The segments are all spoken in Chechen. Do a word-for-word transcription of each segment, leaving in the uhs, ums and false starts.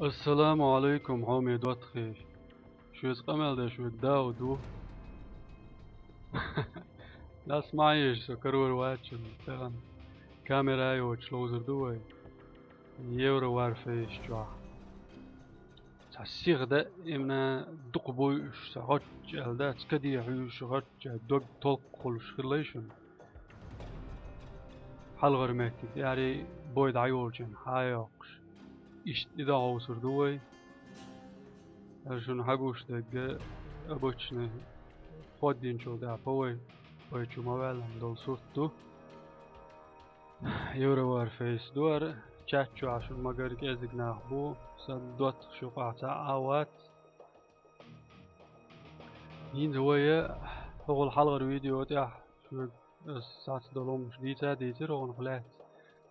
Ассаламу Ӏалайкум, хьоме доттагӀий. Шуьца къамел деш верг Дауд ву. Дас ма еза, со карор вац шуна, тахана камера йоцуш ловзур ду вай. Евро Warface чохь. Цхьа сиха даимна дукха буй уьш, цхьа гӀотташ аьлла дац, каде хьуьйсуш гӀотташ, дог толккхуш хуьлуш хилла шуна. Хьалхара меттиг, яри бой дӀайолчун хьа а йоккхуш. Иштта и дӀагӀовсур ду вай. Аса шуна хьагуш дерг обычный хӀоттийначул тӀаьхьа по вай, вай чу ма ваьллина долу сурт ду. Евро Warface ду ара, чат чохь шуна магар кӀезиг нах бу, сан доттагӀаш юкъахь цхьа а вац. ХӀинца вай хӀокхул хьалхара видео тӀехь шуьга аса сац долу хӀуманаш дийца а дийцира хӀокхунах лаьцна.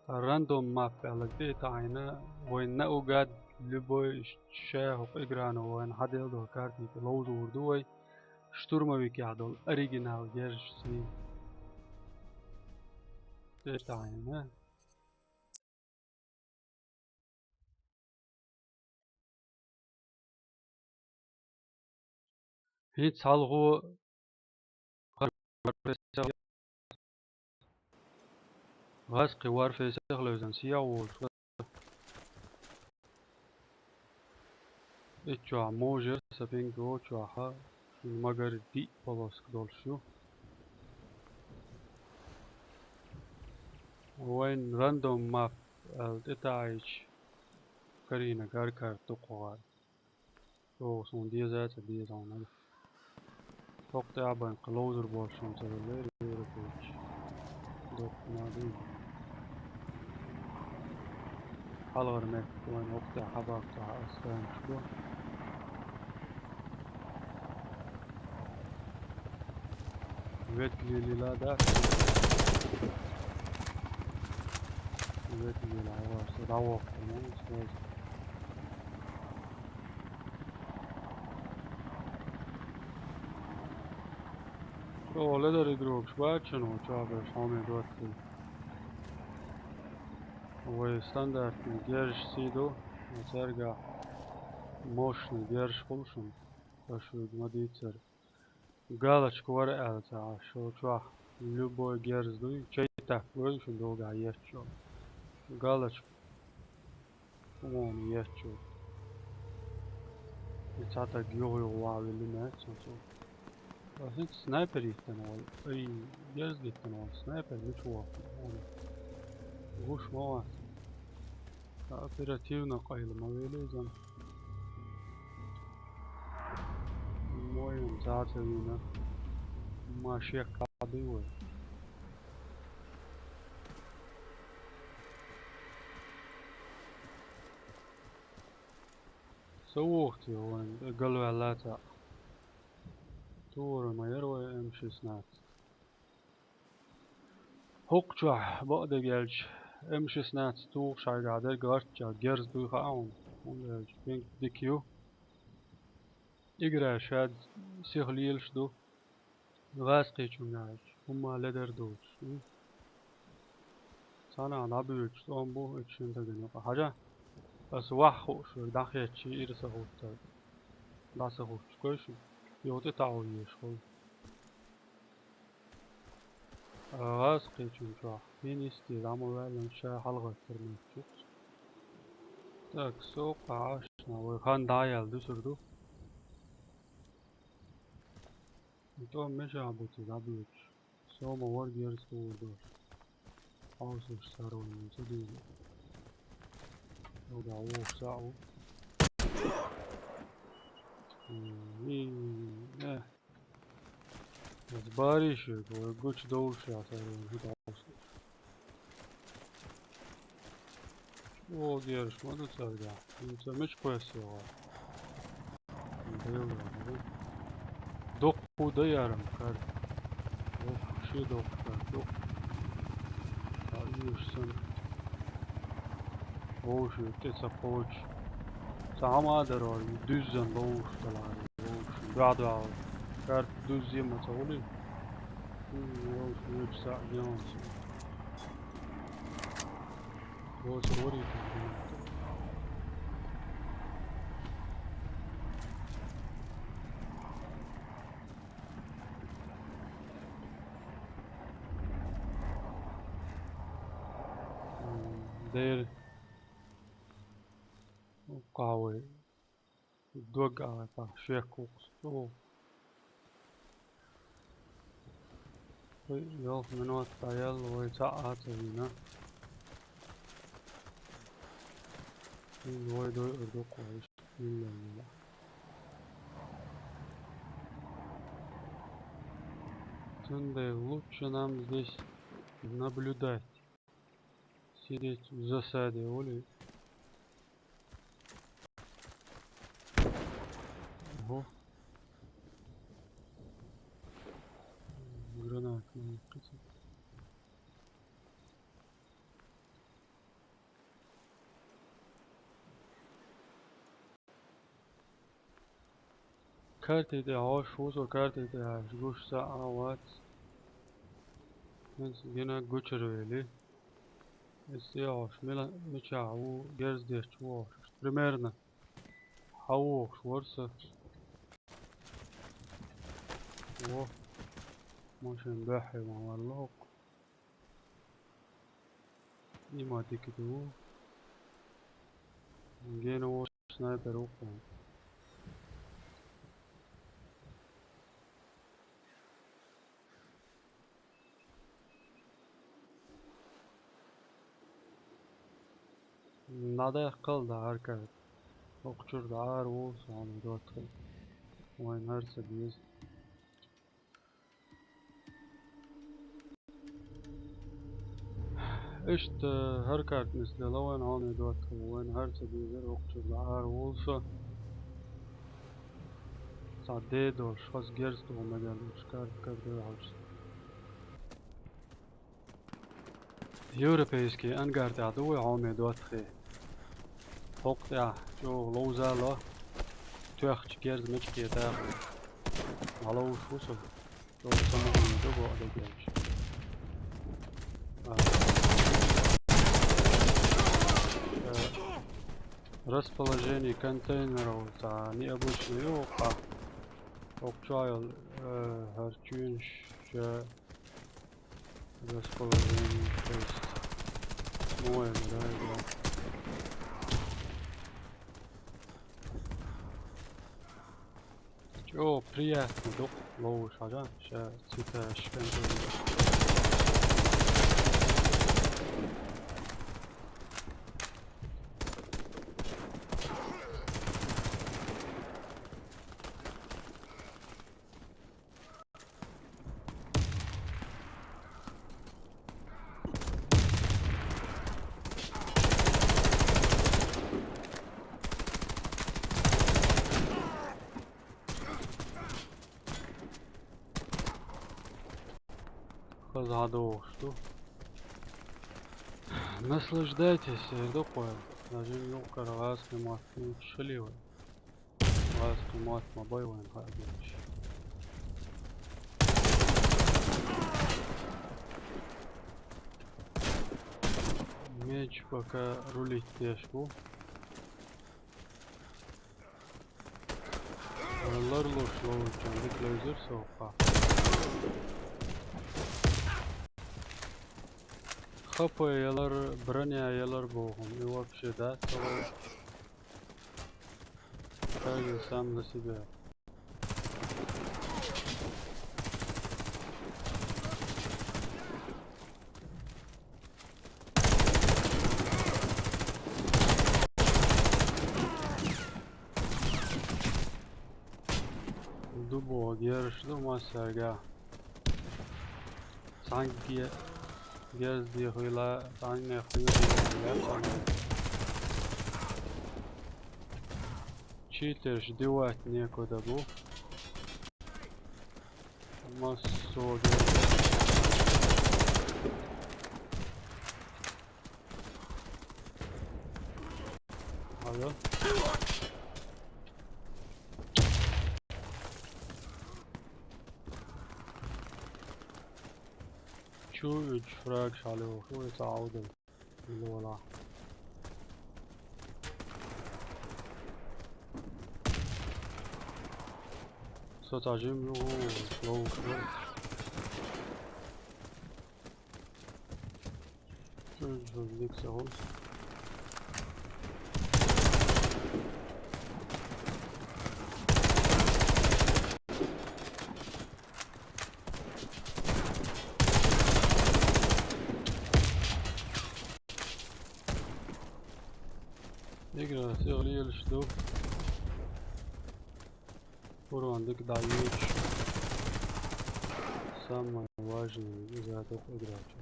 Рандом мап аьлларг тӀе а таӀийна, вайн наугад любой ша хӀокху играно вайна хьаделла долу картина тӀе ловзор ду вай, штурмовикехь долу оригинал герзаш сий. ТӀе а таӀийна. ХӀинца хьалхо гӀазкхи Warface-ах левзан сехьа волуш. Итт чохь можер, сан пинго чохь, шуна магар диъ полоска долуш ю. Вайн рандом мап аьлла тӀетаӀийча, карийна гар карта ду кху гӀара. ЧӀогӀа суна деза а ца деза хьуна. ХӀокху тӀе а бан кхин ловзур болуш хӀума ца веллера, вера кхуьйчу. Доккха ма ду. Хьалхара меттиг вайн хӀокху тӀе хьабаккхахь ас санчу ду. Ветлилила дац. Ветлила варса дӀавоккхур ма ву сразу. ЧӀогӀа ледар игрокаш бац шуна ву чохь берш хьоме доттагӀий. Вай стандартный герзаш сий ду, цаьргахь мощный герзаш хуьлу шуна, аш вуьга ма дийццара. Галочка вара аьлла ца Ӏаш, шо чохь любой герз дуй, чай так лой шун долгахь етташ йолу. Галочка. Вон етташ йолу. И цхьа таг юха-юха ван вилли меца цо. Ва хӀинца снайпер йиттина волу. Ай, герз йиттина волу. Снайпер мича воху? Гуш ма вац. Ткъа оперативно къайла ма велий иза. Моем цаца вийна. Ма шек хьадуй вай. Со воху те вайн галваьлла цхьаъ. Тура ма яра вай М шестнадцать. ХӀокху чохь бакъдерг аьлча, М шестнадцать тухуш хьайгахь дерг гӀаттачохь герз дуй хаьа хьуна, хӀунда аьлча пинг дика ю. Игра шад сиха лелаш ду. ГӀазкхечуьнгахь аьлча, хӀумма ледар доцуш. М? Цхьанхьа дӀабоьдуш тӀом бу, эцу шина дагана юкъа. Хьажа, аса ваьхьа хууш верг дӀахецчий, ира ца хӀуттар. ДӀа ца хӀуттуш гой шу, йо тӀе таӀо еш хуьлу. ГӀазкхечун чохь, хин йисте дӀа ма ваьллан ша хьалагӀаттар меттиг. Так, со къахьашна, вай хан дӀа а яьлла дуьсур ду. ТӀом мешахь бу те дӀабоьдуш. Со ма вара герз тухур долуш. Хьовсалаш цара вайна ца дуьйна. Юха вохуш схьа а ву. М, э. Ас барий шуьга, вай гучу довлуш яц аьлла, хӀун тӀе хьовсалаш. Чу герзаш ма ду цаьргахь. ХӀинца мича кхоьссо вара? Дела вара. Доккху дан ярам кара. Доккху, ши доккху кара, доккху. А уьш санна. Вовший тӀе ца кхочу. Ца хьама а дара вара, дуьззина ловуш далара. Вовший. ДоӀа-доӀа. Карта дуьззина ма ца гӀули. Хм, вовший вуьйчу схьа а генца. Вовший варийта генца. Дера. Укхавай. Дог а, так, шек укхаза. О. Вай, ялх минот дӀаяьлар, вай цхьа а ца вийна. Ил вай дой урдукхойш. Ил лелла. Цундела лучше нам здесь наблюдать. Сидеть в засаде, оли. Ого. Гранат. Карта тӀа хьош, вусо карта тӀа хьош гуш цхьа а вац. ХӀинца гина гучур вели. Эс тӀа хьош мила, мичахь ву, герз дечу ву хьош. Примерно. Хьан вохуш вара со? Во. Машин баьхье ма валла хӀокху. И ма дика ду. Гена ву снайпер ву кхуьнан. Надахкалда хӀара карта. ХӀокху чуьра дӀара ву со, хьуна доттагӀий. Вайн хӀара ца деза. Иштта хӀара карта нисделла вайн хьуна доттагӀий, вайн хӀара ца дезара, хӀокху чуьра дӀара ву со. Цхьа де долуш, хаза герз туху мегар долуш карта карадой хьожуш. Европейский ангар тӀехь ду вай хьоме доттагӀий. ХӀокху тӀехь чӀогӀа ловзало, тоьхча герз мича кхетахь. ДӀаловш ву со. ЧӀогӀа самоубийство бу а дагерча. А. Э, расположение контейнеров цхьа необычный ю хӀокху. ХӀокху чохь йолу, э, хӀара чуьйнаш ша Расположение, то есть, моем, да, да. ЧӀогӀа приятно ду-кх ловзуш хьажа, ша циташ кӀанталла. Хаза дохуш ду. Наслаждайтесь, э, дукха. Даже юкъара гӀазкхи мотт хилий вай. ГӀазкхи мотт ма бай вайн хаа дерш. Меч пока рулить деш бу. Ларлуш ловчун дика левзира со хаа. ХП ялар, броня ялар боху, и вообще, да, целый. Каждый сам за себя. Дубо герш ду массаьрга. Цхьаьнгге герз дехийла, цхьаьнгге хуьйла. Читерш дивать некуда бу. Массо герз. Алло. Чу уьдуш фраг шалуьху, вай ца Ӏовдал. Лола. Со цхьа жим ю, ловуш вара. Дикса гӀулс. Игра сигалийлаш ду. Урон дика дӀайийцаш. Самое важное из этого играча.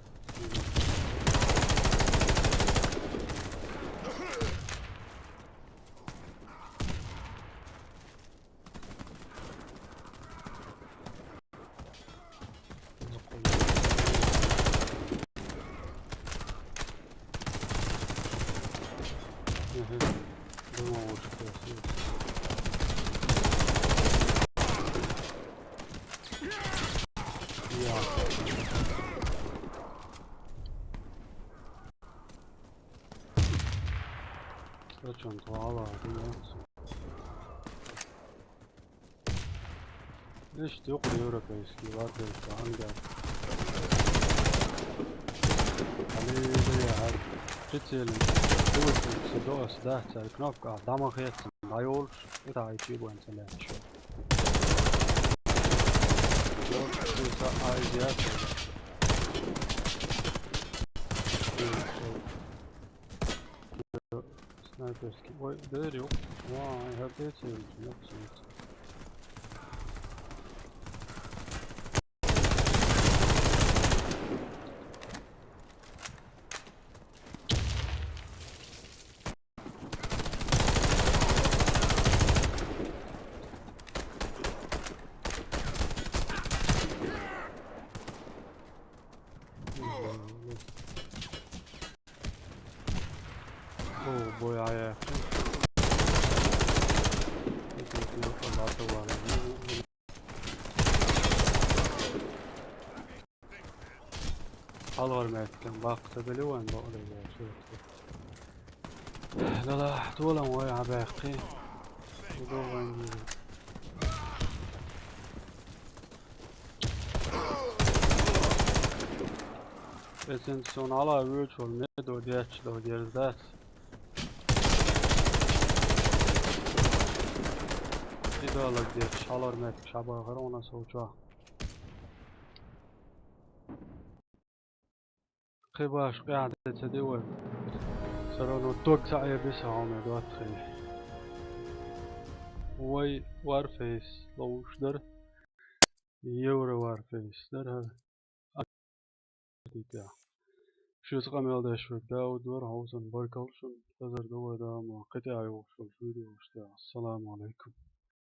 Мгм. Думал, уж красиво. Я. Зачем твала, понимаете? Иштта юкъара европейский варфейрца ангар. Хьалийла яхьар. Прицелин. Дувцалца доас дац цара кнопка, дӀа ма хеццина, дӀайолуш, и тӀаьхьа чу бан ца лаьтташ. Йолчу ца айза яц. Снайперский. Ой, дверь, ёп. Вау, я опять её не знаю. О, бой аяьккхи. Хьалхара меттиг баккха ца белли вайн бакъдерг вац. Дала, толам вай Ӏабаьккхи. Ду вайн дийна. Эцен сон Ӏала вуьйчул медо дечча до дерздац. Идалаг дечча хьалар меттиг шабагӀар у нас волчохь. Кхин баш къаьхьа де ца де вай. Всё равно дог ца Ӏер де сан хьуна доцахь. Вай Warface ловш дара. Евро Warface дара хӀара. Дика. Шуьца къамел деш верг Дауд вара, хьовсал баркалла шуна. Хазар ду вай Дала ма кхин тӀе а йолуш волчу видеошца. Ассаламу алайкум.